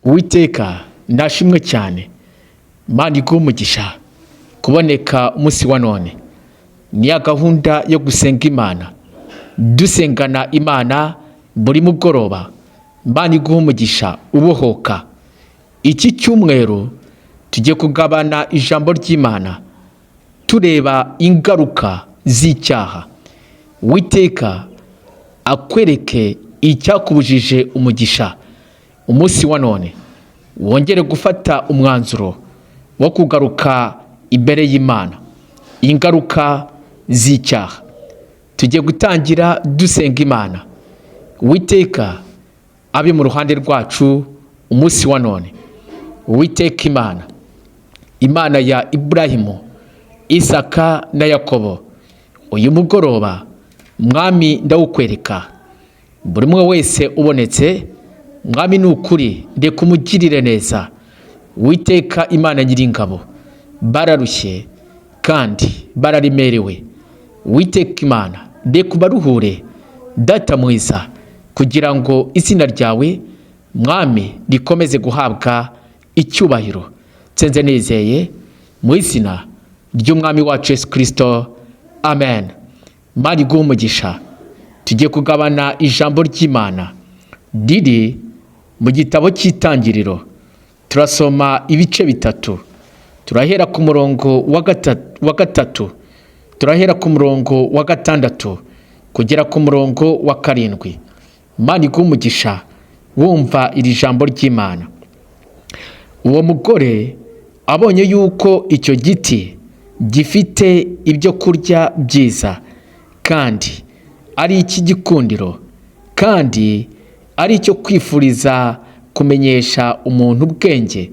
Uwiteka ndashimwe cyane. Imana iguhe umugisha kuboneka umunsi wa none. Ni ya gahunda yo gusenga Imana, dusengana Imana buri mugoroba. Imana iguhe umugisha ubohoka. Iki cyumweru tugiye kugabana ijambo ry'Imana tureba ingaruka z'icyaha. Uwiteka akwereke icyakubujije umugisha umunsi wa none, wongere gufata umwanzuro wo kugaruka imbere y'Imana. Ingaruka z'icyaha. Tugiye gutangira dusenga Imana. Uwiteka abe mu ruhande rwacu umunsi wa none. Uwiteka Imana, Imana ya Iburahimu, Isaka na Yakobo, uyu mugoroba Mwami ndawukwereka. Buri umwe wese ubonetse, Mwami ni ukuri, reka umugirire neza. Uwiteka Imana nyiringabo, bararushye kandi bararemerewe. Uwiteka Imana, reka ubaruhure, Data mwiza, kugira ngo izina ryawe Mwami rikomeze guhabwa icyubahiro. Nsenze nizeye mu izina ry'Umwami wacu Yesu Kristo, amen. Imana iguhe umugisha. Tugiye kugabana ijambo ry'Imana riri mu gitabo cy'Itangiriro. Turasoma ibice bitatu. Turahera ku murongo wa gatatu, turahera ku murongo wa gatandatu kugera ku murongo wa karindwi. Imana iguhe umugisha wumva iri jambo ry'Imana. Uwo mugore abonye yuko icyo giti gifite ibyo kurya byiza, kandi ari icy'igikundiro, kandi ari icyo kwifuriza kumenyesha umuntu ubwenge,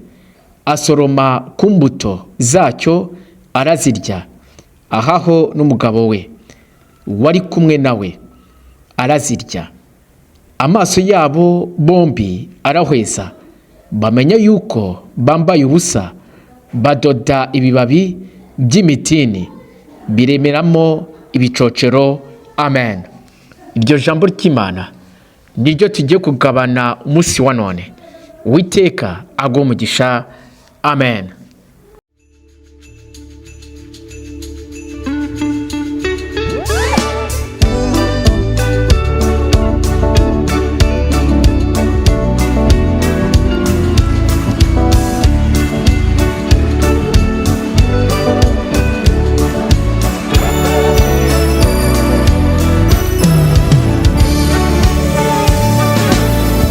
asoroma ku mbuto zacyo arazirya, ahaho n'umugabo we wari kumwe nawe arazirya. Amaso yabo bombi arahweza, bamenya yuko bambaye ubusa, badoda ibibabi by'imitini biremeramo ibicocero. Amen. Iryo jambo ry'Imana niryo tugiye kugabana umunsi wa none. Uwiteka aguhe umugisha. Amen.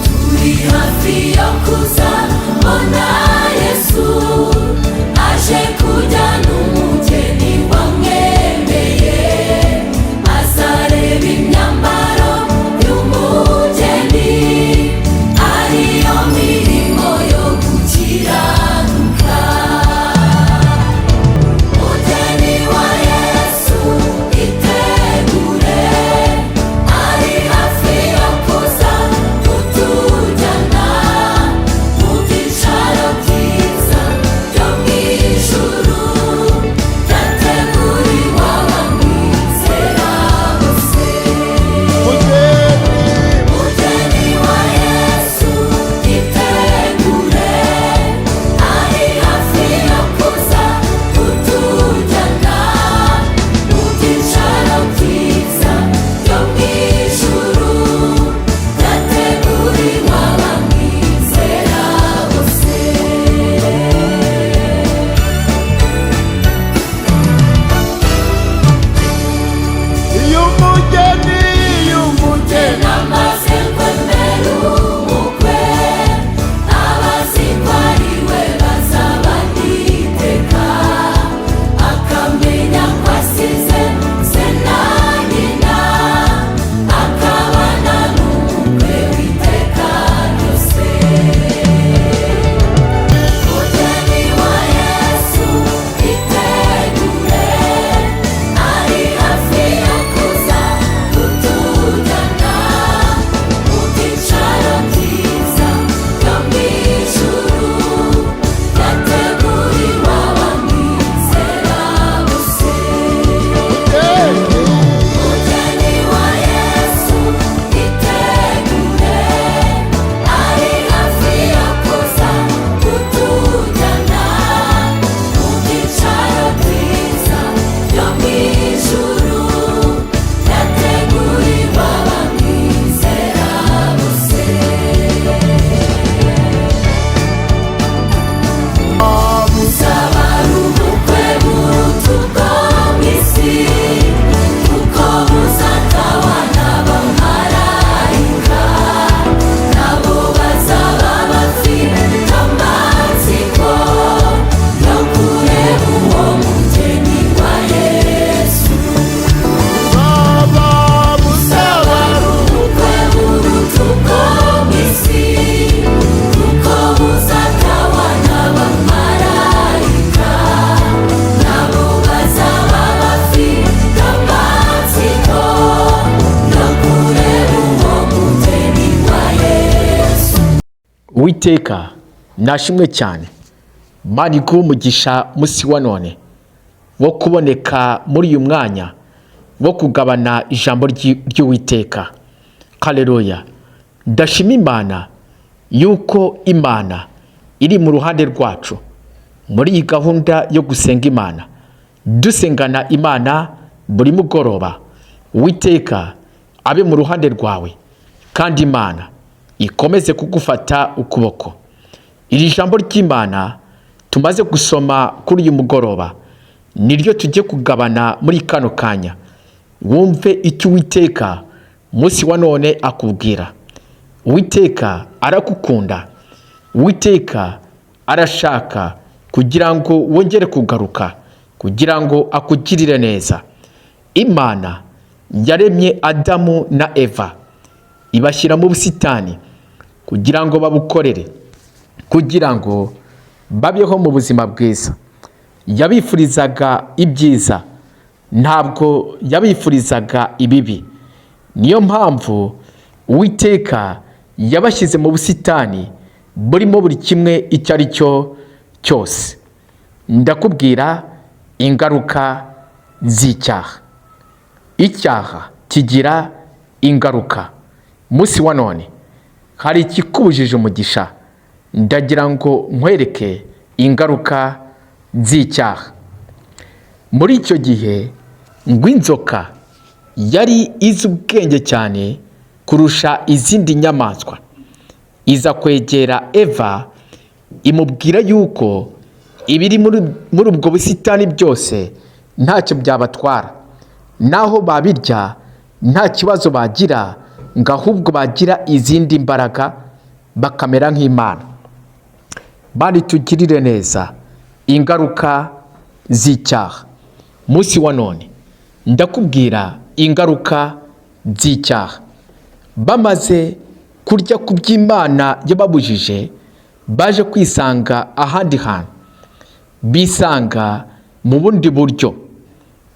Turi hafi yo kuzabona Yesu aje kujyana umugeni wamwemeye, azareba imyambaro y'umugeni ariyo mirimo yo gukiranuka. Mugeni wa Yesu itegure, ari hafi yo kuza kutujyana mu byicaro. Uwiteka nashimwe cyane. Imana iguhe umugisha munsi wa none wo kuboneka muri uyu mwanya wo kugabana ijambo ry'Uwiteka. Haleluya. Ndashima Imana yuko Imana iri mu ruhande rwacu muri iyi gahunda yo gusenga Imana, dusengana Imana buri mugoroba. Uwiteka abe mu ruhande rwawe kandi Imana ikomeze kugufata ukuboko. Iri jambo ry'Imana tumaze gusoma kuri uyu mugoroba niryo tujye kugabana muri kano kanya. Wumve icyo Uwiteka munsi wa none akubwira. Uwiteka aragukunda. Uwiteka arashaka kugira ngo wongere kugaruka, kugira ngo akugirire neza. Imana yaremye Adamu na Eva ibashyira mu busitani kugira ngo babukorere, kugira ngo babeho mu buzima bwiza. Yabifurizaga ibyiza, ntabwo yabifurizaga ibibi. Niyo mpamvu Uwiteka yabashyize mu busitani burimo buri kimwe icyo ari cyo cyose. Ndakubwira ingaruka z'icyaha. Icyaha kigira ingaruka. Munsi wa none hari ikikubujije umugisha, ndagira ngo nkwereke ingaruka z'icyaha. Muri icyo gihe ngo inzoka yari izi ubwenge cyane kurusha izindi nyamaswa, iza kwegera Eva imubwira yuko ibiri muri ubwo busitani byose ntacyo byabatwara, naho babirya nta kibazo bagira, ngo ahubwo bagira izindi mbaraga bakamera nk'Imana. Bari tugirire neza ingaruka z'icyaha. Munsi wa none ndakubwira ingaruka z'icyaha. Bamaze kurya ku by'Imana yababujije, baje kwisanga ahandi hantu, bisanga mu bundi buryo,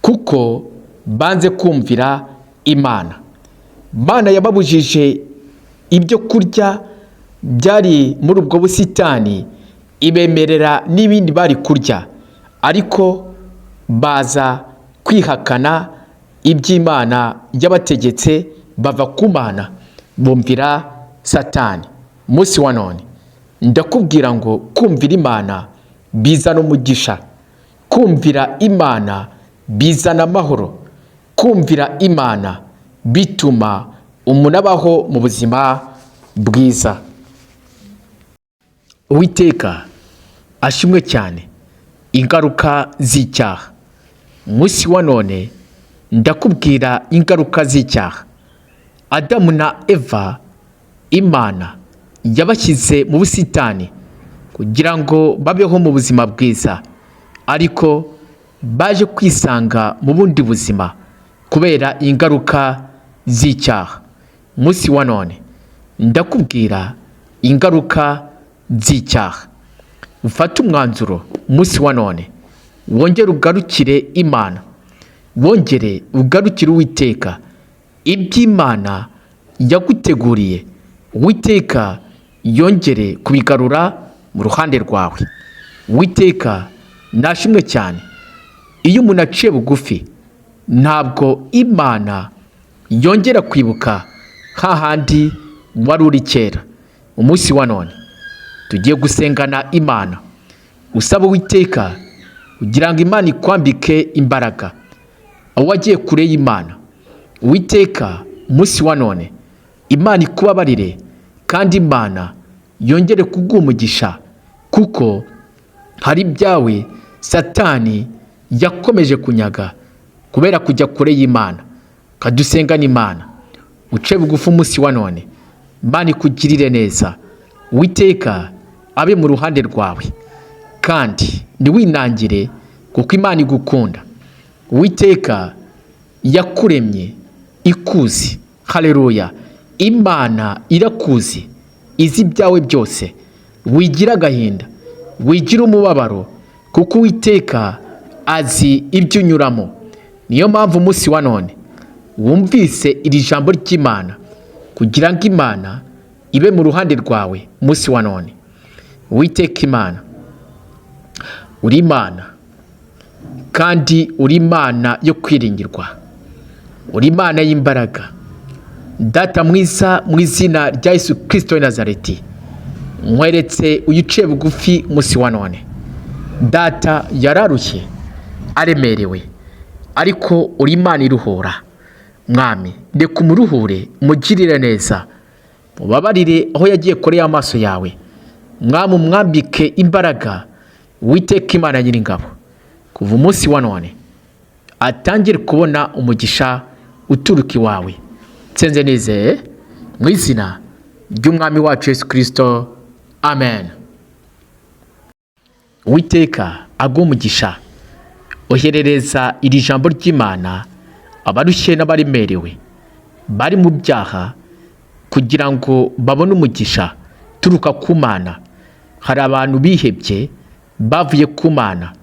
kuko banze kumvira Imana. Imana yababujije ibyo kurya byari muri ubwo busitani, ibemerera n'ibindi bari kurya, ariko baza kwihakana iby'Imana yabategetse, bava ku Mana bumvira Satani. Munsi wa none ndakubwira ngo kumvira Imana bizana umugisha, kumvira Imana bizana amahoro, kumvira Imana bituma umuntu abaho mu buzima bwiza. Uwiteka ashimwe cyane. Ingaruka z'icyaha. Munsi wa none ndakubwira ingaruka z'icyaha. Adamu na Eva Imana yabashyize mu busitani kugira ngo babeho mu buzima bwiza, ariko baje kwisanga mu bundi buzima kubera ingaruka z'icyaha. Munsi wa none ndakubwira ingaruka z'icyaha. Ufate umwanzuro munsi wa none, wongere ugarukire Imana, wongere ugarukire Uwiteka. Iby'Imana yaguteguriye Uwiteka yongere kubigarura mu ruhande rwawe. Uwiteka nashimwe cyane. Iyo umuntu aciye bugufi ntabwo Imana yongera kwibuka hahandi wari uri kera. Umunsi wa none tugiye gusengana Imana, usaba Uwiteka kugira ngo Imana ikwambike imbaraga aho wagiye kure y'Imana. Uwiteka umunsi wa none Imana ikubabarire kandi Imana yongere kuguha umugisha, kuko hari ibyawe Satani yakomeje kunyaga kubera kujya kure y'Imana. Kadusengane Imana, uce bugufi umunsi wa none, Imana ikugirire neza. Uwiteka abe mu ruhande rwawe kandi ntiwinangire, kuko Imana igukunda. Uwiteka yakuremye ikuzi. Haleluya. Imana irakuzi, izi ibyawe byose. Wigira agahinda, wigira umubabaro, kuko Uwiteka azi ibyo unyuramo. Niyo mpamvu umunsi wa none wumvise iri jambo ry'Imana, kugira ngo Imana ibe mu ruhande rwawe umunsi wa none. Uwiteka Imana, uri Imana kandi uri Imana yo kwiringirwa, uri Imana y'imbaraga. Data mwiza, mu izina rya Yesu Kirisito w'i Nazareti, nkweretse uyu uciye bugufi umunsi wa none. Data yararushye aremerewe, ariko uri Imana iruhura. Mwami, reka umuruhure, umugirire neza, mubabarire aho yagiye kure y'amaso yawe. Mwami, umwambike imbaraga. Uwiteka Imana nyiringabo, kuva umunsi wa none atangire kubona umugisha uturuka iwawe. Nsenze nizeye mu izina ry'Umwami wacu Yesu Kirisito, amen. Uwiteka aguhe umugisha. Oherereza iri jambo ry'Imana abarushye n'abaremerewe bari mu byaha, kugira ngo babone umugisha uturuka ku Mana. Hari abantu bihebye bavuye ku Mana,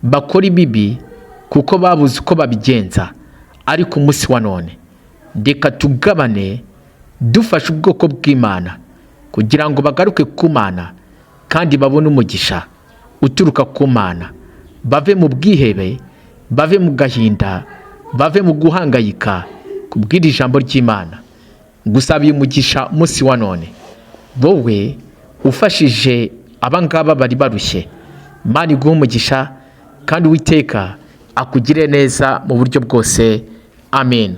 bakora ibibi kuko babuze uko babigenza, ariko umunsi wa none reka tugabane, dufashe ubwoko bw'Imana kugira ngo bagaruke ku Mana kandi babone umugisha uturuka ku Mana, bave mu bwihebe, bave mu gahinda, bave mu guhangayika kubw'iri jambo ry'Imana. Gusabiye umugisha umunsi wa none, wowe ufashije abangaba bari barushye. Imana iguhe umugisha kandi Uwiteka akugire neza mu buryo bwose. Amen.